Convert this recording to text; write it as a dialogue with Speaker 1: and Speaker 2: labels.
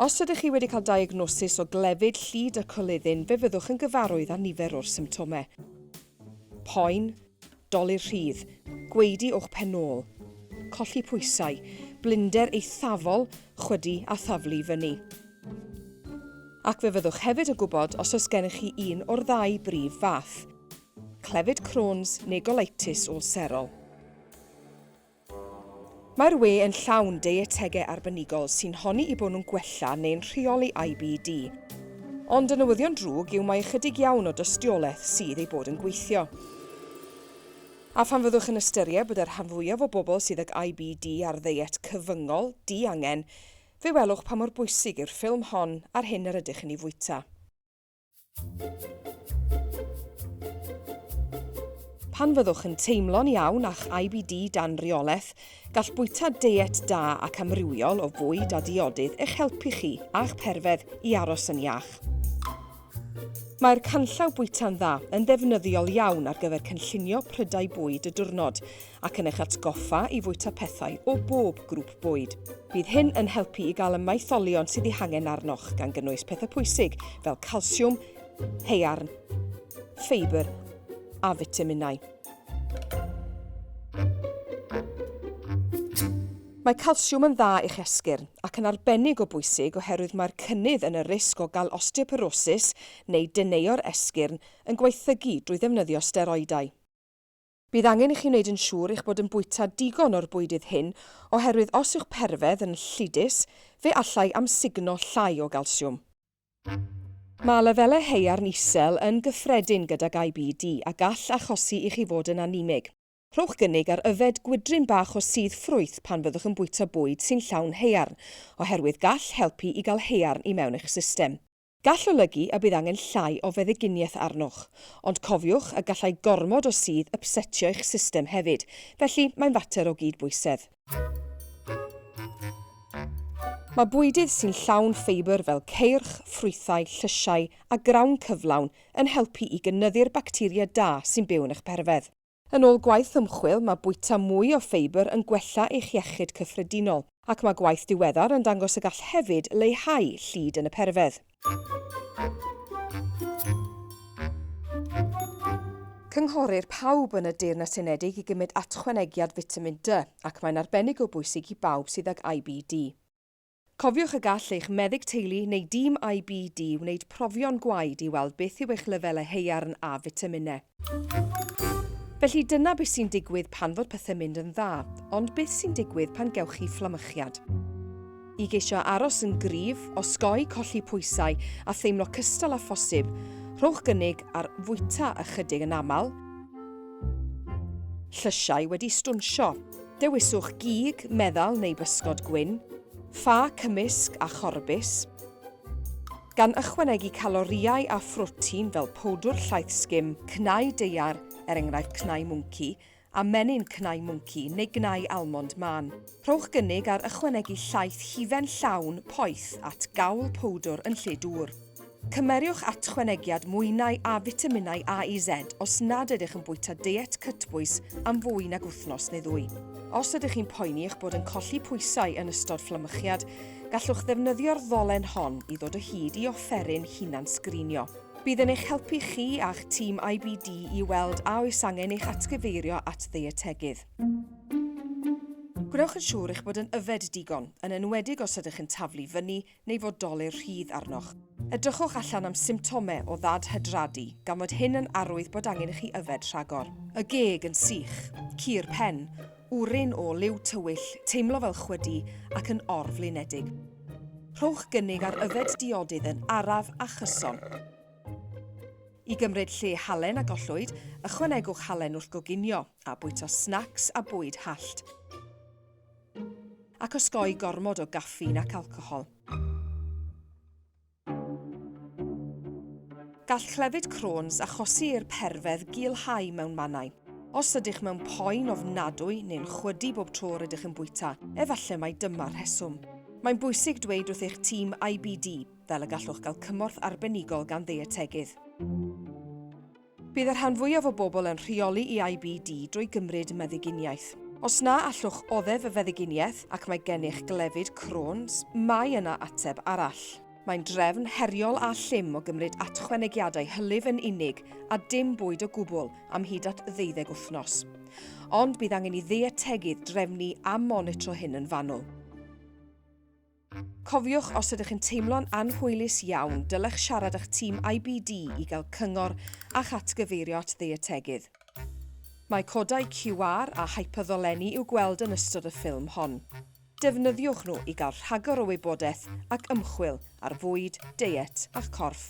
Speaker 1: Os ydych chi wedi cael diagnosis o glefyd llid y coluddyn fe fyddwch yn gyfarwydd â nifer o'r symptomau. Poen, dolur rhydd, gwaedu o'ch pen ôl, colli pwysau, blinder eithafol, chwydu a thaflu fyny. Ac fe fyddwch hefyd yn gwybod os oes gennych chi un o'r ddau brif fath, clefyd Crohn's neu golitis wlserol. Mae'r we yn llawn deietegau arbenigol sy'n honni eu bod nhw'n gwella neu'n rheoli IBD. Ond y newyddion drwg yw mai ychydig iawn o dystiolaeth sydd ei bod yn gweithio. A phan fyddwch yn ystyried bod y rhan fwyaf o bobl sydd ag IBD ar ddeiet cyfyngol, diangen, fe welwch pa mor bwysig yw'r ffilm hon a'r hyn yr ydych yn ei fwyta. Pan fyddwch yn teimlo'n iawn a'ch IBD dan reolaeth, gall bwyta deiet da ac amrywiol o fwyd a diodydd eich helpu chi a'ch perfedd i aros yn iach. Mae'r canllaw Bwyta'n Dda yn ddefnyddiol iawn ar gyfer cynllunio prydau bwyd y diwrnod ac yn eich atgoffa i fwyta pethau o bob grŵp bwyd. Bydd hyn yn helpu i gael y maetholion sydd eu hangen arnoch, gan gynnwys pethau pwysig fel calsiwm, haearn, ffeibr a fitaminau. Mae calsiwm yn dda i'ch esgyrn, ac yn arbennig o bwysig oherwydd mae'r cynnydd yn y risg o gael osteoporosis neu deneuo'r esgyrn yn gwaethygu drwy ddefnyddio steroidau. Bydd angen i chi wneud yn siŵr eich bod yn bwyta digon o'r bwydydd hyn oherwydd os yw'ch perfedd yn llidus, fe allai amsugno llai o galsiwm. Mae lefelau haearn isel yn gyffredin gydag IBD a gall achosi i chi fod yn anemig. Rhowch gynnig ar yfed gwydryn bach o sudd ffrwyth pan fyddwch yn bwyta bwyd sy'n llawn haearn, oherwydd gall helpu i gael haearn i mewn i'ch system. Gall olygu y bydd angen llai o feddyginiaeth arnoch. Ond cofiwch y gallai gormod o sudd ypsetio eich system hefyd, felly mae'n fater o gyd-bwysedd. Mae bwydydd sy'n llawn ffeibr fel ceirch, ffrwythau, llysiau a grawn cyflawn yn helpu i gynyddu'r bacteria da sy'n byw yn eich perfedd. Yn ôl gwaith ymchwil, mae bwyta mwy o ffeibr yn gwella eich iechyd cyffredinol, ac mae gwaith diweddar yn dangos y gall hefyd leihau llid yn y perfedd. Cynghorir pawb yn y Deyrnas Unedig i gymryd atchwanegiad fitamin D, ac mae'n arbennig o bwysig i bawb sydd ag IBD. Cofiwch y gall eich meddyg teulu neu dîm IBD wneud profion gwaed i weld beth yw eich lefelau haearn a fitaminau. Felly dyna beth sy'n digwydd pan fod pethau'n mynd yn dda, ond beth sy'n digwydd pan gewch chi fflamychiad? I geisio aros yn gryf, osgoi colli pwysau a theimlo cystal â phosib, rhowch gynnig ar fwyta ychydig yn aml, llysiau wedi stwnsio, Dewiswch gig meddal neu bysgod gwyn, ffa cymysg a chorbys, gan ychwanegu calorïau a phrotein fel powdwr llaeth sgim, cnau daear, er enghraifft cnau mwnci, a menyn cnau mwnci neu gnau almond mân. Rhowch gynnig ar ychwanegu llaeth hufen llawn poeth at gawl powdwr yn lle dŵr. Cymeriwch atchwanegiad mwynau a fitaminau A i Z os nad ydych yn bwyta deiet cytbwys am fwy nag wythnos neu ddwy. Os ydych chi'n poeni eich bod yn colli pwysau yn ystod fflamychiad, gallwch ddefnyddio'r ddolen hon i ddod o hyd i offeryn hunan-sgrinio. Bydd yn eich helpu chi a'ch tîm IBD i weld a oes angen eich atgyfeirio at ddeietegydd. Gwnewch yn siŵr eich bod yn yfed digon, yn enwedig os ydych yn taflu fyny neu fod dolur rhydd arnoch. Edrychwch allan am symptomau o ddadhydradu, gan fod hyn yn arwydd bod angen i chi yfed rhagor. Y geg yn sych, cur pen, wrin o liw tywyll, teimlo fel chwydu ac yn or-flinedig. Rhowch gynnig ar yfed diodydd yn araf a chyson. I gymryd lle halen a gollwyd, ychwanegwch halen wrth goginio, a bwyta snacs a bwyd hallt. Ac osgoi gormod o gaffîn ac alcohol. Gall clefyd Crohn's achosi i'r perfedd gulhau mewn mannau. Os ydych mewn poen ofnadwy neu'n chwydu bob tro rydych yn bwyta, efallai mai dyma'r rheswm. Mae'n bwysig dweud wrth eich tîm IBD, fel y gallwch gael cymorth arbenigol gan ddeietegydd. Bydd y rhan fwyaf o bobl yn rheoli i IBD drwy gymryd meddyginiaeth. Os na allwch oddef y feddyginiaeth ac mae gennych glefyd Crohn's, mae yna ateb arall. Mae'n drefn heriol a llym o gymryd atchwanegiadau hylif yn unig a dim bwyd o gwbl am hyd at ddeuddeg wythnos. Ond bydd angen i ddeietegydd drefnu a monitro hyn yn fanwl. Cofiwch, os ydych yn teimlo'n anhwylus iawn, dylech siarad â'ch tîm IBD i gael cyngor a'ch atgyfeirio at ddeietegydd. Mae codau QR a hyperddolenni i'w gweld yn ystod y ffilm hon. Defnyddiwch nhw i gael rhagor o wybodaeth ac ymchwil ar fwyd, deiet a'ch corff.